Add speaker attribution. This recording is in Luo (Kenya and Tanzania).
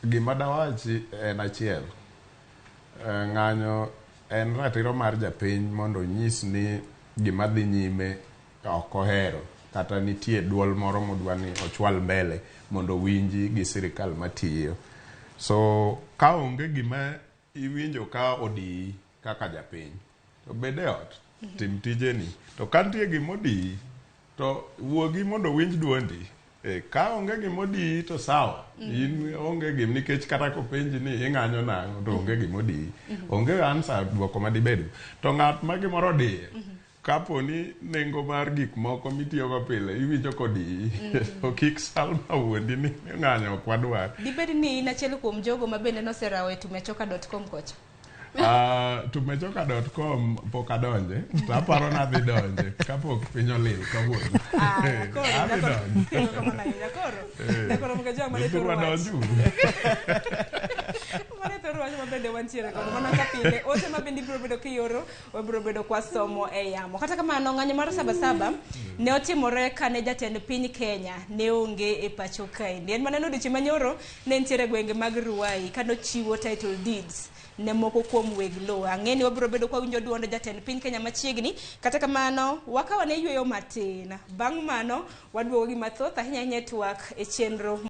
Speaker 1: Gima dawachi en achiel. Ng'anyo en ratiro mar japiny mondo onyis ni gima dhi nyime ok ohero kata nitie duol moro modwa ni ochwal mbele mondo owinji gi sirikal matiyo. So ka onge gima iwinjo ka odiyi kaka japiny to bed e ot tim tijeni. To ka nitie gima odiyi to wuogi mondo owinj duondi. Ka onge gima odiyi to sawa. In onge gim nikech kata kopenji ni ing'anyo nang'o to onge gima odiyi. Onge answer duoko madibed. To ng'at ma gimoro odiye kapo ni nengo mar gik moko mitiyogo pile iwinjo kodiyi to kik Salma wuondi ni ng'anyo ok wadwar.
Speaker 2: Dibed ni in achiel kuom jogo ma bende noserawo e tumechoka.com kocha?
Speaker 1: Tumechoka.com pok adonje to aparo ni adhi donje kapok piny olil kawuono. Adhi donje. Jothurwa donjuru.
Speaker 3: Mano e thor wach mabende wantiere godo mana ka pile ote ma bende ibiro bedo kioro wabiro bedo kwasomo e yamo.
Speaker 2: Kata kamano ng'anyo mar Sabasaba ne otimore kane jatend piny Kenya ne onge e pacho kaendi. En mana odiochieng' manyoro ne nitiere gwenge mag Ruai kanochiwo title deeds ne moko kuom weg lowo. Ang'e ni wabiro bedo kwawinjo duond jatend piny Kenya machiegni. Kata kamano wakaw ane yueyo matin. Bang' mano waduogo gi mathoth ahinya ahinya e twak e chenro.